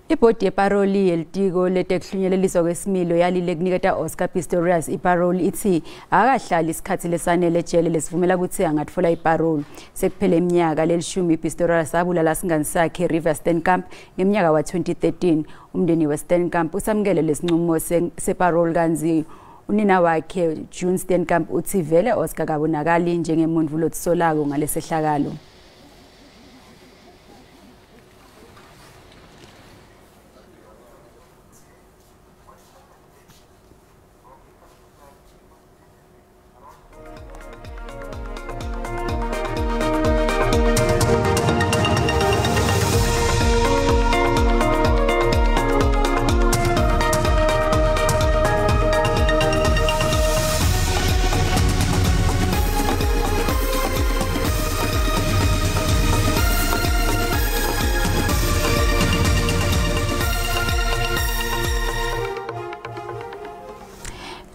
Ibhodi yeparoli yelitiko letekuhlunyeleliswa kwesimilo yalile kuniketa Oscar Pistorius iparoli, ithi akahlali isikhathi lesanele ejele lesivumela ukuthi angatfola iparoli. Sekuphele iminyaka lelishumi Pistorius abulala singani sakhe Reeva Steenkamp ngeminyaka wa-2013. Umndeni we-Steenkamp usamukele lesinqumo separoli, kanzi unina wakhe June Steenkamp uthi vele Oscar kabonakali njengemuntu lotisolako ngalesehlakalo.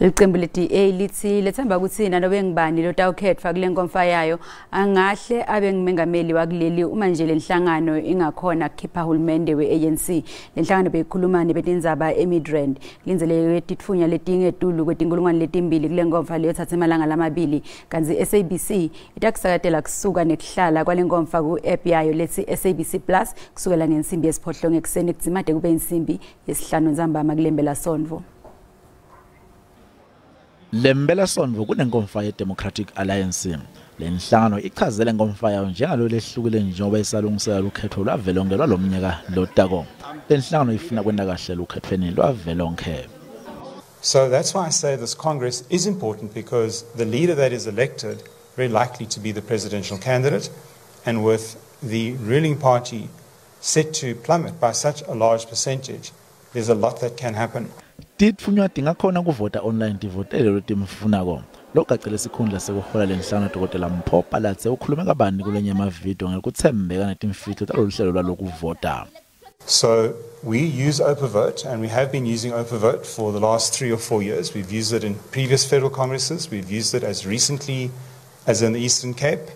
Licembu le-DA lithi lethemba ukuthi nanobe ngibani lotawukhetfwa kule nkomfa yayo angahle abe ngumengameli wakuleli uma nje le nhlangano ingakhona kukhipha hulumende we-ANC. Le nhlangano beyikhuluma nebetindzaba eMidrand. Lindzeleke titfunywa letingetulu kwetinkulungwane letimbili kule nkomfa leyothatha emalanga lamabili, kantsi SABC itakusakatela kusuka nekuhlala kwale nkomfa ku-app yayo lethi SABC Plus kusukela ngensimbi yesiphohlongo ekuseni kudzimate kube insimbi yesihlanu ntsambama kulembela sontfo. Lembela sontfo kunenkomfa ye-Democratic Alliance. Lenhlangano ichazele nkomfa yayo njengalo lehlukile njengoba isalungisela lukhetfo lwavelonkhe lwalomnyaka lotako. Lenhlangano ifuna kwenta kahle lukhetfweni lwavelonkhe. So that's why I say this Congress is important, because the leader that is elected very likely to be the presidential candidate, and with the ruling party set to plummet by such a large percentage, there's a lot that can happen. Titfunywa tingakhona kuvota online tivotele lotimfunako. Logacele sikhundla sekuhola lenhlangano Dr. Mpho Phalatse ukhulume kabanti kulenye emavidiyo ngekutsembeka netimfihlo talolu hlelo lwalokuvota. So we use OpaVote, and we have been using OpaVote for the last 3 or 4 years. We've used it in previous federal congresses. We've used it as recently as in the Eastern Cape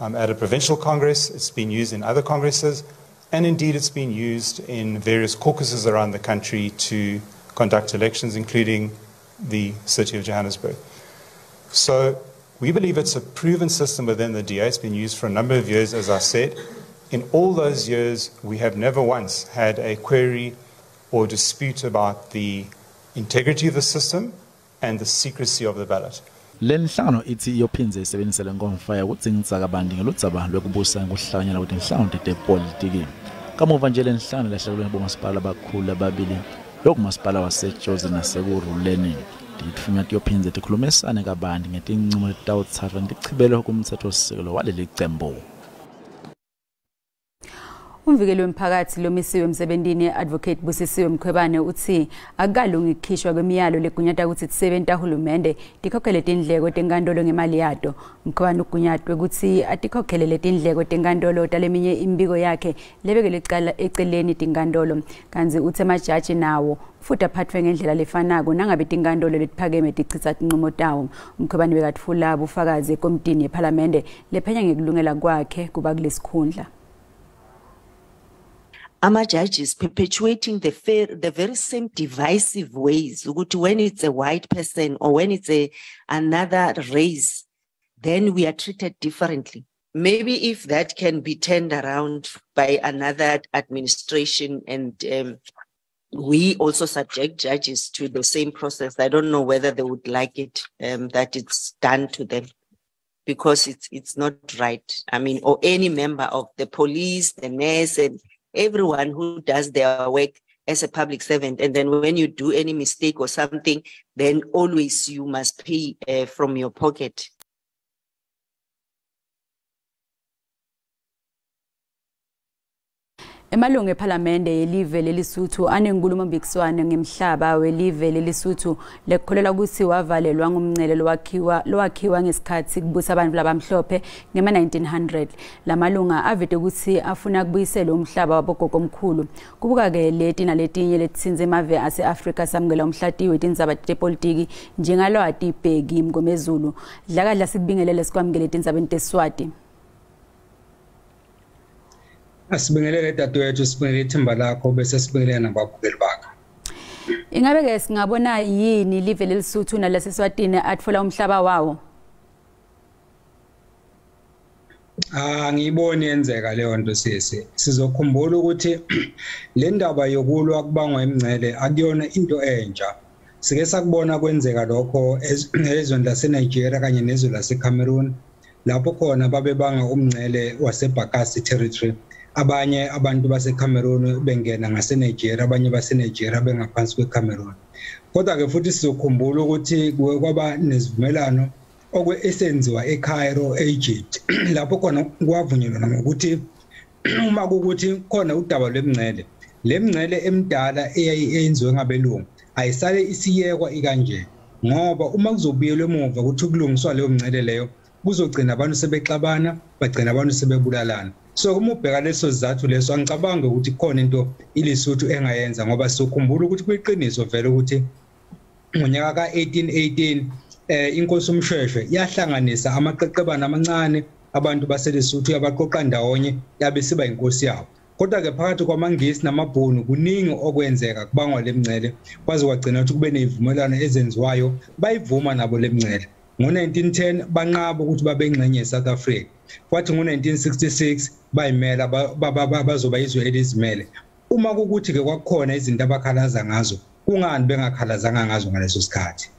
at a provincial congress. It's been used in other congresses, and indeed it's been used in various caucuses around the country to conduct elections, including the city of Johannesburg. So we believe it's a proven system within the DA. It's been used for a number of years, as I said. In all those years, we have never once had a query or dispute about the integrity of the system and the secrecy of the ballot. Lenhlangano ithi iyophindze isebenzise lenkomfa yakudzingidza kabanti ngeludzaba lwekubusa ngekuhlanganyela kwetinhlangano tetepolitiki. Kamuva nje lenhlangano ilahlekelwe bomasipala abakhulu ababili, lokumasipala waseJozi naseKurhuleni. Titfunywa tiyophindze tikhulumisane kabanti ngetincumo letitawutsatfwa netichibelo kumtsetfosisekelo waleli cembu. Umvikeli wemphakathi lomisiwe emsebentini Advocate Busisiwe Mkhwebane uthi akukalungi kukhishwa kwemiyalo legunyata ukuthi tisebenti tahulumende tikhokhele tindleko tenkantolo ngemali yato. Mkhwebane ugunyatwe ukuthi atikhokhele letindleko tenkantolo taleminye imibiko yakhe lebekele icala eceleni tinkantolo, kantsi uthi emajaji nawo futhi aphathwe ngendlela lefanako nangabe tinkantolo letiphakeme tichitsa tinqumo tawo. Mkhwebane bekatfula bufakazi ekomitini yephalamende lephenya ngekulungela kwakhe kuba kulesikhundla. Ama-judges perpetuating the very same divisive ways ukuthi when it's a white person or when it's another race, then we are treated differently. Maybe if that can be turned around by another administration and we also subject judges to the same process, I don't know whether they would like it that it's done to them, because it's not right. I mean, or any member of the police, the nurse, and everyone who does their work as a public servant. And then when you do any mistake or something, then always you must pay from your pocket. Emalungu ephalamende yelive leLesotho anenkulumompikiswano ngemhlaba welive leLesotho lekukholelwa ukuthi wavalelwa ngumncele lowakhiwa ngesikhathi kubusa abantu labamhlophe ngema-1900. Lamalunga avete ukuthi afuna kubuyiselwa umhlaba wabogogomkhulu. Kubuka-ke leti naletinye letitsintsa emave ase-Afrika, samukela umhlatiyi wetindzaba tepolitiki njengalwati Bheki Mngomezulu. Dlakadla, sikubingelele, sikwamukele etindzabeni teSiswati. Asibingelele dadewethu, sibingelele ithimba lakho bese sibingelele nababukeli bakho. Ingabe ke singabona yini live leLesotho nalaseSwatini atfola umhlaba wawo? Angiyiboni yenzeka leyo nto sisi. Sizokhumbula ukuthi le ndaba yokulwa kubangwa imingcele akuyona into entsha. Sike sakubona kwenzeka lokho ezweni laseNigeria kanye nezwe laseCameroon, lapho khona babebanga umngcele waseBakassi territory. Abanye abantu baseCameroon bengena ngaseNigeria, abanye baseNigeria bengaphansi kweCameroon. Kodwa ke futhi sizokhumbula ukuthi kwaba nesivumelano esenziwa eCairo, eEgypt, lapho khona kwavunyelwana ngokuthi uma kukuthi khona udaba lwemingcele, le mingcele emidala eyayenziwe ngabelungu ayisale isiyekwa ikanje, ngoba uma kuzobuyelwa emuva ukuthi kulungiswa leyo mingcele leyo, kuzogcina abantu sebexabana, bagcina abantu sebebulalana. So uma ubheka leso sizathu leso, angicabangi ukuthi kukhona into iLesotho engayenza, ngoba sizokhumbula ukuthi kuyiqiniso vele ukuthi ngonyaka ka-1818 inkosi uMshweshwe yahlanganisa amaqeqebana amancane abantu baseLesotho, yabaqoqa ndawonye yabe siba inkosi yabo. Kodwa ke phakathi kwamaNgisi namaBhunu kuningi okwenzeka kubangwa lemingcele, kwaze kwagcina ukuthi kube nezivumelwano ezenziwayo, bayivuma nabo lemingcele. Ngo-1910 banqaba ukuthi babe ingxenye ye-South Africa, kwathi ngo-1966 bayimela bazoba izwe elizimele. Uma kukuthi ke kwakukhona izinto abakhalaza ngazo, kungani bengakhalazanga ngazo ngaleso sikhathi?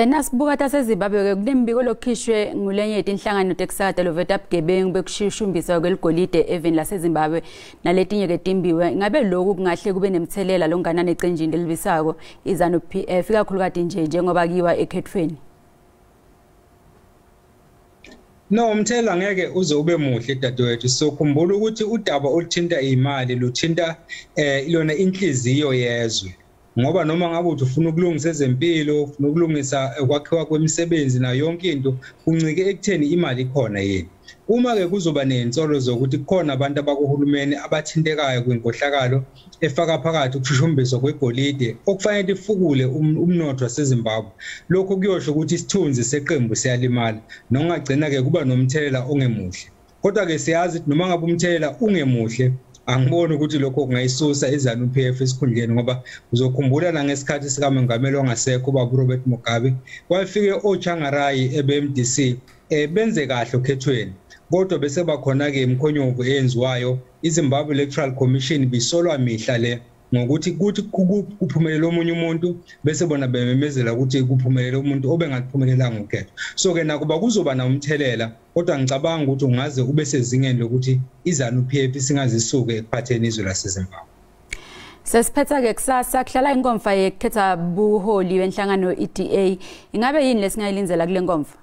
Nasibuka taseZimbabwe ke kunembiko lokhishwe ngulenye yetinhlangano tekusakata loveta bugebengu bekushishumbisa kweligolide eveni laseZimbabwe naletinye ke timbiwe. Ngabe lokhu kungahle kube nemthelela longanani ecenjini lelibisako iZANU PF, ikakhulukati nje njengoba kiwa ekhethweni? No, umthelela ngeke uze ube muhle dadewethu. Sokhumbula ukuthi udaba oluthinta imali luthinta ilona inhliziyo yezwe, ngoba noma ngabe uthi ufuna ukulungisa ezempilo, ufuna ukulungisa ukwakhiwa kwemisebenzi nayo yonke into, kuncike ekutheni imali ikhona yini. Uma ke kuzoba nezinsolo zokuthi kukhona abantu abakuhulumeni abathintekayo kwinkohlakalo efaka phakathi ukushushumbiswa kwegolide okufanele ifukule umnotho waseZimbabwe, lokho kuyosho ukuthi isithunzi seqembu siyalimala, nokungagcina ke kuba nomthelela ongemuhle. Kodwa ke siyazi ukuthi noma ngabe umthelela ungemuhle, angiboni ukuthi lokho kungayisusa iZANU PF esikhundleni, ngoba uzokhumbula nangesikhathi sikaMengameli ongasekho ubaba Robert Mugabe, kwafike oChangarai eBMDC benze kahle okhethweni, kodwa bese bakhona ke imikhonyovu eyenziwayo. iZimbabwe Electoral Commission bisolwa mihla le ngokuthi kuthi kuphumelele omunye umuntu bese bona bememezela ukuthi kuphumelele umuntu obengaphumelelanga ukhetho. So ke nakuba kuzoba nomthelela, kodwa ngicabanga ukuthi ungaze ube sezingeni lokuthi iZANU PF singazisuke ekuphatheni izwe laseZimbabwe. Sesiphetha ke kusasa kuhlala inkomfa yekukhetha buholi benhlangano iDA. Ingabe yini lesingayilindzela kule nkomfa?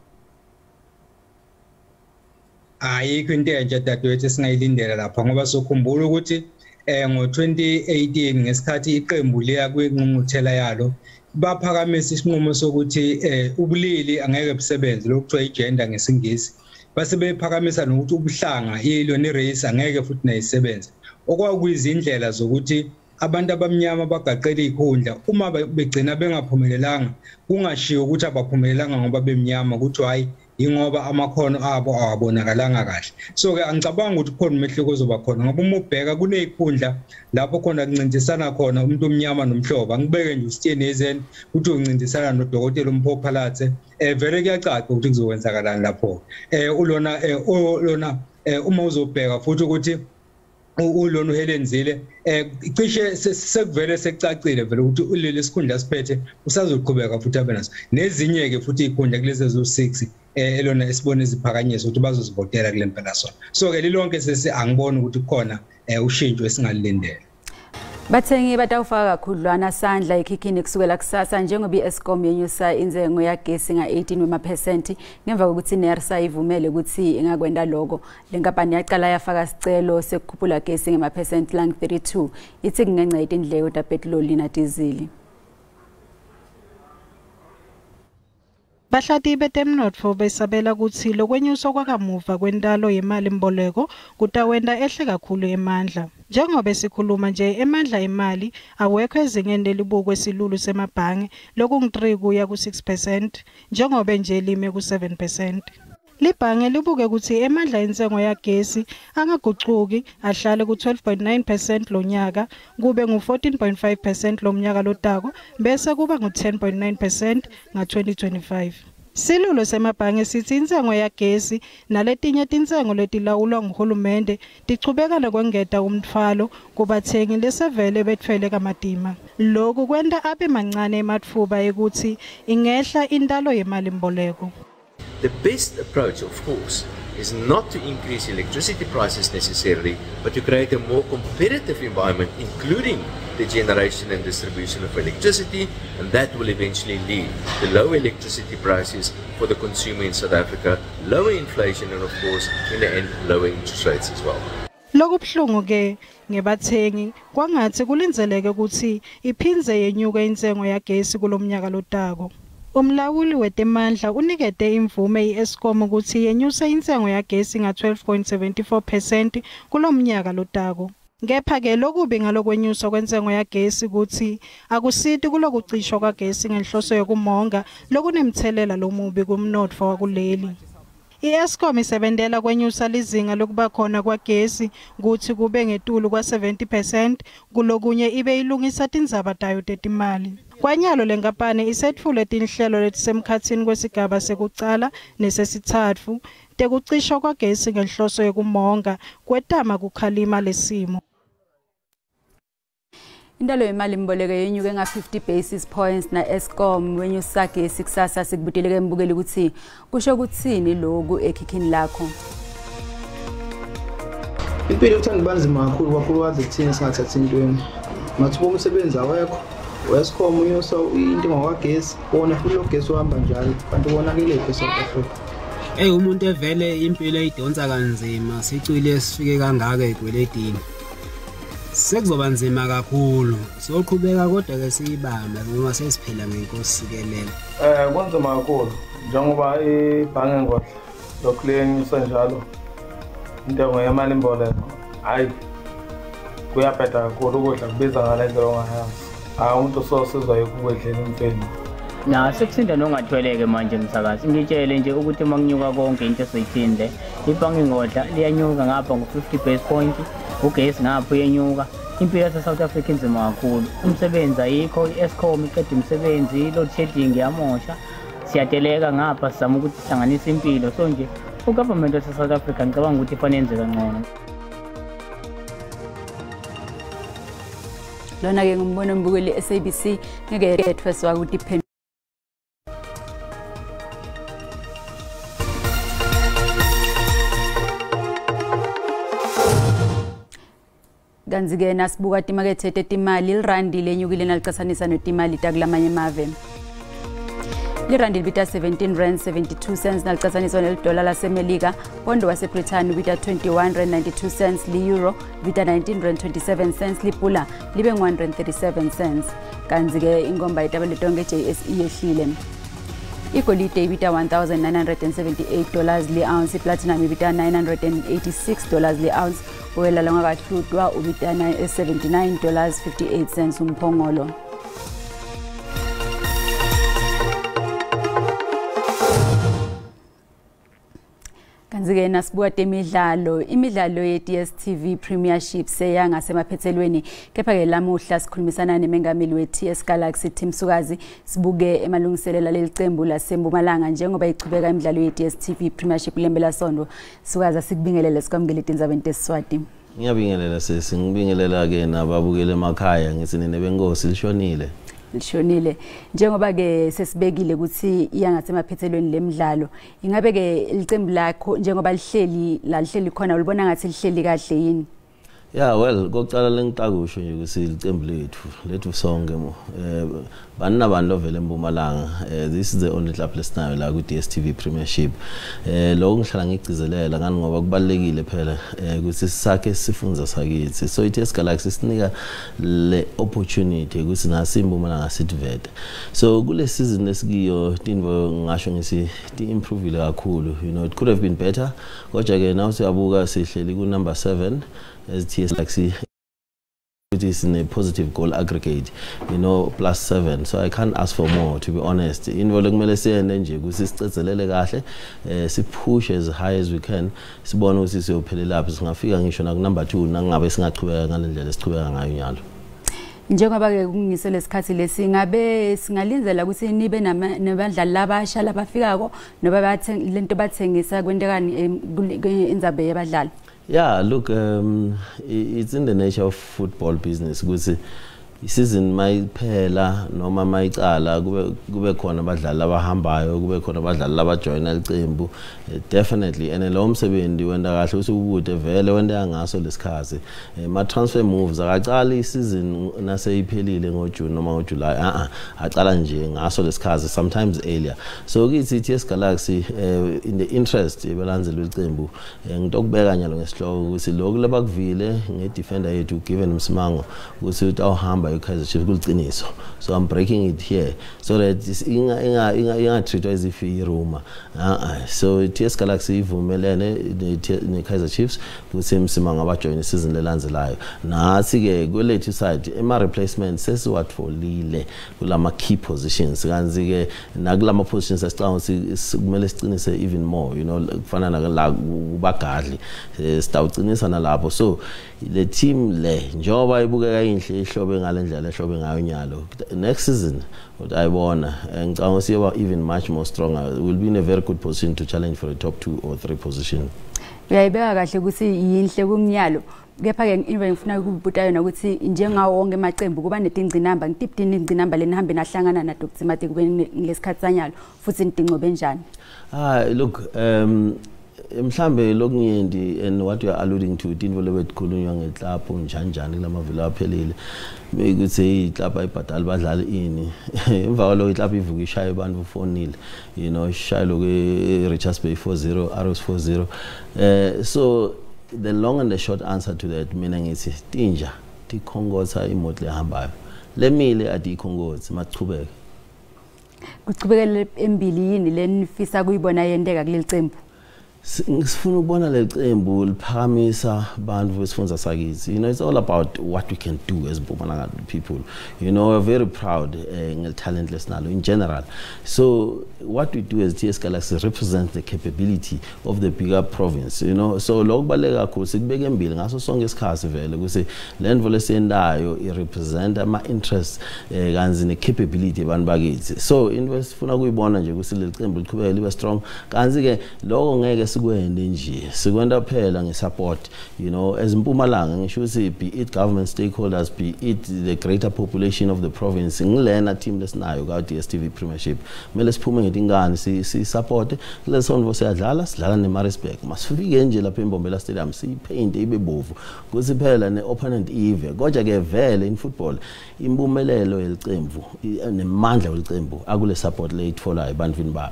Ayikho into entsha dadewethu esingayilindela lapha, ngoba sokhumbula ukuthi ngo-2018 ngesikhathi iqembu liya kwingqungquthela yalo, baphakamisa isinqumo sokuthi ubulili angeke busebenze, lokuthiwa igender ngesiNgisi. Base bephakamisa nokuthi ubuhlanga ilona irace angeke futhi nayisebenze, okwakuyizindlela zokuthi abantu abamnyama bagaqele ikhundla uma begcina bengaphumelelanga, kungashiwo ukuthi abaphumelelanga ngoba bemnyama, ukuthi hayi ingoba amakhono abo awabonakalanga kahle. So ke angicabangi ukuthi kukhona umehluko ozoba khona, ngoba uma ubheka kunezikhundla lapho khona kuncintisana khona umuntu omnyama nomhlobo. Angibeke nje uSteenhuisen ukuthi uncintisana nodokotela uMpho Phalatse, vele kuyacaca ukuthi kuzokwenzakalani lapho. Ulona ulona uma uzobheka futhi ukuthi ulona uHelen Zille, cishe sekuvele sekucacile vele ukuthi ulele isikhundla siphethe usazoqhubeka futhi abe naso. Nezinye ke futhi izikhundla kulezi ezo-6 elona esibone iziphakanyiswa ukuthi bazozivotela kule mpelasonto. So ke lilonke sesi angiboni ukuthi kukhona ushintsho esingalilindela. Bathengi batawufaka kakhudlwana sandla ekhikhini kusukela kusasa njengoba i-Eskom yenyusa inzengo yagesi nga-18 wemaphesenti ngemva kokuthi iNERSA ivumele ukuthi ingakwenda lokho. Le nkampani yaqala yafaka sicelo sekukhuphula gesi ngemaphesenti lang-32, ithi kungenxa yetindleko tapetroli nadizili. Bahlati betemnotfo besabela kutsi lokwenyuswa kwakamuva kwentalo yemalimboleko kutawenta ehle kakhulu emandla. Njengoba sikhuluma nje, emandla emali awekho ezingeni lelibukwe silulu semabhange lokungu-3 kuya ku-6%, njengoba nje lime ku-7%. Libhange libuke kutsi emandla entsengo yagesi angagucuki ahlale ku-12.9% lonyaka, kube ngu-14.5% lomnyaka lotako, bese kuba ngu-10.9% nga-2025. Silulo semabhange sitsi intsengo yagesi naletinye tintsengo letilawulwa nguhulumende tichubeka nekwengeta umtfwalo kubatsengi lesevele betfwele kamatima. Loku kwenta abe mancane ematfuba ekutsi ingehla intalo yemalimboleko. The best approach, of course, is not to increase electricity prices necessarily, but to create a more competitive environment, including the generation and distribution of electricity, and that will eventually lead to lower electricity prices for the consumer in South Africa, lower inflation, and of course, in the end, lower interest rates as well. Lokubuhlungu ke ngebathengi kwangatsi kulindzeleke kutsi iphindze yenyuke intsengo yagesi kulomnyaka lotako. Umlawuli wetemandla unikete imvume i-Eskom kutsi yenyuse intsengo yagesi nga-12.74% kulomnyaka lotako. Kepha-ke lokubi ngalokwenyuswa kwentsengo yagesi kutsi akusiti kulokucishwa kwagesi ngenhloso yokumonga lokunemtselela lomubi kumnotfo wakuleli. I-Eskom isebentela kwenyusa lizinga lokuba khona kwagesi kutsi kube ngetulu kwa-70% kulokunye ibe ilungisa tindzaba tayo tetimali. Kwanyalo lenkampani isetfule tinhlelo letisemkhatsini kwesigaba sekucala nesesitsatfu tekucishwa kwagesi ngenhloso yokumonga kwetama kukhalima lesimo. Intalo yemalimboleko yenyuke nga-50 basis points na Eskom wenyusa gesi kusasa. Sikubuteleke embukeli ukuthi kusho kuthini loku ekhikhini lakho. Impilo ikuthanda kuba nzima kakhulu, kakhulukazi kuthina singathathi intweni. Mathuba omsebenzi awekho, u-Eskom unyusa intengo kagesi, wona futhi lo gesi uhamba njalo, kanti ubonakelephi e-South Africa? Eyi, umuntu evele impilo eyidonsa kanzima, sicwile sifike kangaka ey'kweletini. Sekuzoba nzima kakhulu. Soqhubeka kodwa-ke siyibambe ngoba sesiphila ngenkosi sikelela. Kunzima kakhulu njengoba ibhange ngodla lokhu liyenyusa njalo intengo yemali imboleko. Hhayi, kuyabheda kakhulu, ukudla kubiza ngale ndlela ongayazi. Hhayi, umuntu usosizwa yikho ukwedlela imfino. Na sekusinda nongathweleke manje msakazi. Ngitshele nje ukuthi uma kunyuka konke into esiyithinde, ibhange ngodla liyanyuka ngapha ngo-50 base point, ugesi ngapha uyenyuka. Impilo yase-South Africa inzima kakhulu. Umsebenzi ayikho, i-Eskom iqeda imisebenzi, i-load shedding iyamosha. Siyateleka ngapha sizama ukuthi sihlanganise impilo. So nje ugovernment wase-South Africa ngicabanga ukuthi ifanele yenze kangcono. Lona-ke ngumbono mbukeli SABC ngeke yethweswa ukuthi Kanti-ke nasibuka timakethe tetimali, lirandi lenyukile nalicatsanisa netimali takulamanye emave. Lirandi libita 17 rand 72 cents nalicatsaniswa nelidola lasemelika. Pondo waseBrithani ubita 21 rand 92 cents, li-euro libita 19 rand 27 cents, lipula libe ngu-1 rand 37 cents. Kanti-ke inkomba yetabelo tonke JSE yehlile. Igolide ibita $1978 le-ounce, iplatinum ibita $986 le-ounce, oyela longakahlutwa ubita $79.58 umphongolo. Kanti-ke nasibuka temidlalo, imidlalo ye-DStv Premiership seyangasemaphethelweni, kepha-ke lamuhla sikhulumisana nemengameli we-TS Galaxy Tim Sukazi, sibuke emalungiselelo aleli cembu laseMpumalanga njengoba ichubeka imidlalo ye-DStv Premiership lempelasonto. Sukazi, asikubingelele, sikwamukele etindzabeni tesiswati. Ngiyabingelela sesi, ngibingelela-ke nababukele emakhaya, ngithi nine benkosi lishonile. Lishonile. Njengoba-ke sesibekile ukuthi iya ngasemaphethelweni lemidlalo, ingabe-ke licembu lakho njengoba lihleli la lihleli khona, ulibona ngathi lihleli kahle yini? Yeah, well, kokucala lengitakusho nje ukuthi licembu lethu sonke mo. Bani nabani lovela eMpumalanga, this is the only club lesinayo la ku DStv Premiership. Lokho ngihlala ngigcizelela ngani ngoba kubalekile phela ukuthi sisakhe sifunza sakithi. So iTS Galaxy sinika le opportunity ukuthi nasi iMpumalanga sitivete. So kule season lesikiyo tinvo ngisho ngisi ti improve kakhulu. It could have been better. Kodwa ke now siyabuka sihleli ku number 7 as TS Galaxy. It in a positive goal aggregate, +7. So I can't ask for more, to be honest. Into lekumele siyene nje ukuthi sicedzelele kahle, sipush as high as we can, sibone ukuthi siyophelela singafika ngisho na number 2 nangabe singachubeka ngalendlela esichubeka ngayo nyalo. Njengoba ke kungiso lesikhathi lesi ngabe singalindzela ukuthi nibe nabadlali labasha labafikako noba bathenga lento bathengisa kwentekani indzaba yabadlali? Yeah, look, it's in the nature of football business ukuthi isizini mayiphela noma mayicala kube khona abadlali abahambayo, kube khona abadlali abajoyina licembu, definitely. And lo msebenzi wenda kahle usukude vele wenda ngaso lesikhathi. Ma transfer moves akaqali isizini naseyiphelile ngoJune noma ngoJuly, aqala nje ngaso lesikhathi, sometimes earlier. So kithi TS Galaxy, in the interest yebalandzeli licembu, ngitokubeka nyalo ngesihloko ukuthi lokhu labakuvile ngedefender yethu Given Msimango ukuthi utawuhamba iKaizer Chiefs kuliciniso. So I'm breaking it here so that inga treat as if i-rumor. So TS Galaxy ivumelene ne-Kaizer Chiefs ukuthi Msimango abajoin isizini lelandelayo. Nathi ke kwelethu side ema replacements sesiwatholile kulama key positions, kanti ke nakulama positions esicabanga ukuthi kumele siqinise even more, kufana nala kubagadli, sitawuqinisa nalapho. So le team le njengoba ibukeka inhle ihlobe ngalendlela ehlobe ngayo nyalo, next season ayibona ngicabanga ukuthi yoba even much more stronger. We'll be in a very good position to challenge for a top 2 or 3 position. Uyayibeka kahle ukuthi yinhle kumnyalo, kepha ke into engifuna ukubuta yona ukuthi njengawo wonke amacembu kuba netingcinamba, ngitiphi ingcinamba lenihambe nahlangana na Dr. Mati kube ngesikhathi sanyalo futhi nidincobe njani? Look, mhlambe lokunyendi and what you are alluding to into lebetkhulunywa ngeclub njani kulamavilo aphelile ukuthi iclub ayibhadali badlali ini, emva kwaloko iclub ivuka ishaye abantu ufonile, ishaye lokho Richards Bay 4-0, Arrows 4-0. So the long and the short answer to that, mina ngithi tinja tikhongotha imoto lehambayo, lemile adikhongothi, machubeke. Kuchubekele embili yini lenifisa kuyibona yenteka kuleli cembu? Sifuna ukubona lecembu liphakamisa abantu besifundza sakithi. It's all about what we can do as Mpumalanga people. We're very proud nge-talent lesinalo in general. So what we do as TS Galaxy represents the capability of the bigger province. So lokho kubaluleke kakhulu sikubeke embili ngaso sonke isikhathi vele ukuthi le nto lesiyendayo i-represent ama-interests kanzi ne-capability yabantu bakithi. So into esifuna kuyibona nje ukuthi leli cembu liqhubeke libe strong, kanti ke lokho ngeke sikwende nje, sikwenda phela ngesupport, as Mpumalanga ngisho ukuthi be it government stakeholders, be it the greater population of the province, ngilena team lesinayo ka DStv Premiership kumele siphume ngetinkani si support lesonto. Siyadlala, sidlala neMaritzburg, masifike nje lapha eMbombela Stadium siyipaint ibe bovu kuthi phela ne-opponent ive. Kodwa ke vele in football impumelelo yelicembu nemandla welicembu akule support leyitholayo ebantwini bayo.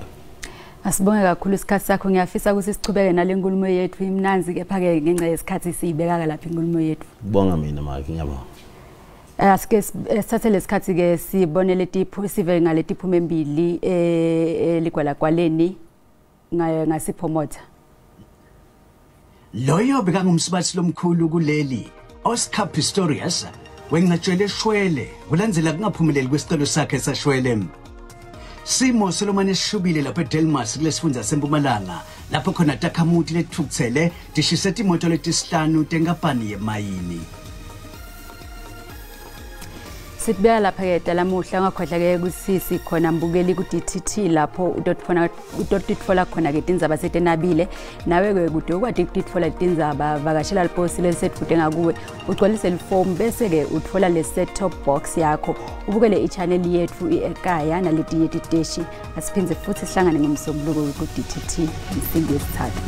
Asibonge kakhulu isikhathi sakho, ngiyafisa ukuthi sichubeke nale nkulumo yethu imnanzi, kepha ke ngenxa yesikhathi siyibeka lapha inkulumo yethu. Kubonga mina Mike, ngiyabonga. Asike sithathe lesikhathi ke sibone letiphu sive ngale tiphume embili ligwalagwaleni ngasiphomotha. Loyo bekangumsibathi lomkhulu kuleli, Oscar Pistorius, wenqatshelwe shwele kulandzela kungaphumeleli kwesicelo sakhe sashwele. Simo solomane esishubile lapha eDelmas kulesifundza sempumalanga, lapho khona takhamuti letitfukutsele tishise timoto letisihlanu tenkampani yemayini. Sitibeka lapha ke lamuhla, ungakhohlwa ke ukuthi sikhona mbukeli ku-DTT lapho utotitfola khona ke tindzaba setenabile. Nawe ke kude ukwati kutitfola tindzaba, vakashela liposi lelisedvute ngakuwe, ugcwalise lifomu bese ke utfola le set top box yakho, ubukele i-channel yethu i-Ekaya naletinye titeshi. Asiphindze futhi sihlangane ngomsombuluko ku-DTT insimbi yesithathu.